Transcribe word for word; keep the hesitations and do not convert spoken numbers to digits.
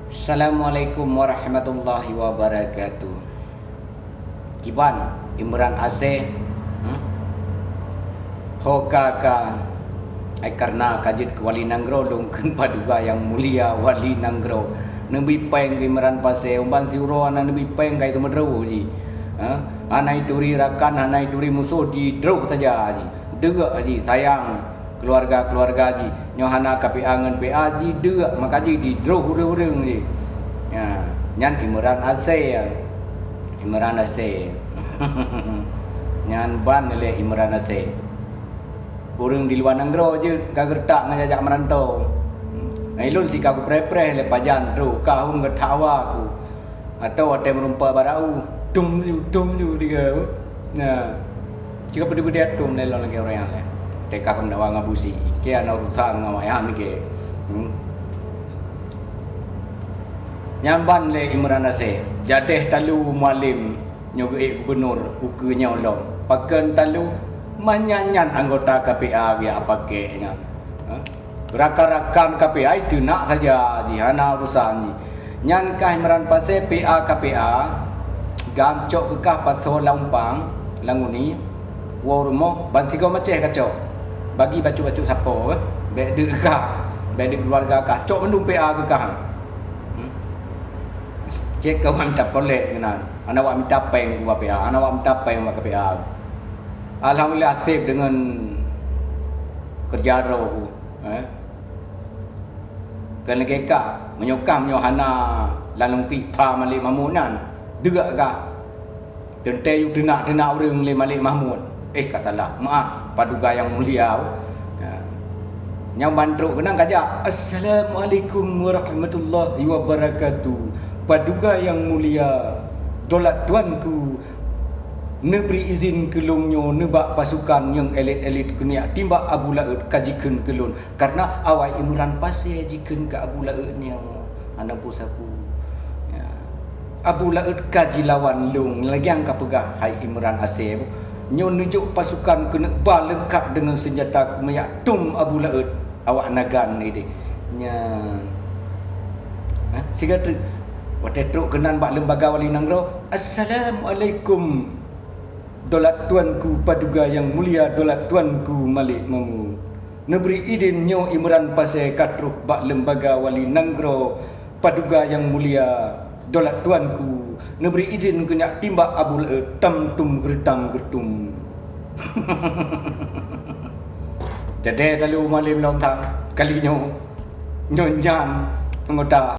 Assalamualaikum warahmatullahi wabarakatuh. Kiban Imran Asée, hmm? Ho ka ka, ai kareuna ka jeuet keu wali nanggroe lôn kheun Paduka Yang Mulia Wali Nanggroe. Neubri péng keu Imran Asée, umban siuroe na neubri péng ka itu meudroh jih. Ha? Hana ituri rakan, hana ituri musoh, jidroh saja jih. Deuk jih, sayang. Keuluwarga-keuluwarga jih, nyoe hana ka P A ngon P A jih deuk, maka jih jidroh ureuëng-ureuëng jih. Nyan Imran Asée, Imran Asée. Nyan ban lé Imran Asée. Ureuëng di luwa nanggroe jeuet ka geureutak ngon jak-jak meurantô. Ilôn sika kupreh-preh lé pajan trok kahun geuthawa ku. Atau watée meurumpa barau, tum ju, tum ju tiga. Nah, cuma peude-peude tum lé lôn lagée ureuëng laén. Teka keu meudawa ngon busi, ike ana urusan ngon wayang nike. Hmm. Nyamban lé Imran Asée, jadeh talu mualim nyoe geuék gubunur ukeue nyoe lom. Pakon talu manyan-nyan anggota K P A geujak pakek nyan. Ha? Rakan-rakan K P A teunak saja jih, hana urusan jih. Nyan kah Imran Asée P A K P A, gam cok keukah pasoe lam umpang, lam guni, woe rumoh, ban sigoe maceh kacok. Bagi bacut-bacut sapo, eh. Bék deuk kah, bék deuk keuluwarga kah, cok mandum P A keukah. Hmm. Cek kawan tapolek keunan, hana wak mita péng ubak P A, hana wak mita péng ubak K P A. Alhamdulillah, seb deungon keureuja droe ku. Eh? Keu lagée ka, meunyoe kah meunyoe hana lalong pih pha Malik Mahmud nyan, deuk kah. Teuntée yue teunak-teunak ureuëng lé Malik Mahmud. Eh, ka salah. Meuáh, Paduka Yang Mulia. Ya. Nyang ban trok keunan kajak. Assalamualaikum warahmatullahi wabarakatuh. Paduka Yang Mulia, dolat tuanku, neubri izin keu lôn nyoe neubak pasukan nyang elit-elit keuneuk timbak Abu Laôt ka jikheun keu lôn. Kareuna awai Imran Asée jikheun keu Abu Laôt nyoe hana peue sapeue. Ya. Abu Laôt ka jilawan lôn lagée nyang ka peugah hai Imran Asée. Nyoe neujok pasukan keuneuk ba leungkap deungon seunjata keumeujak tum Abu Laôt awak Nagan ideh. Nyan. Ha, siga treuk. Watée trok keunan bak lembaga wali nanggroe, "Assalamualaikum, dolat tuanku Paduka Yang Mulia, dolat tuanku Malik Mahmud." Neubri idin nyoe Imran Asée ka trok bak lembaga wali nanggroe, Paduka Yang Mulia, dolat tuanku, neubri idin keuneuk timbak Abu Laôt tam tum geureutang geuretum. Teude talu mualim lom that kali nyoe. Nyoe nyan anggota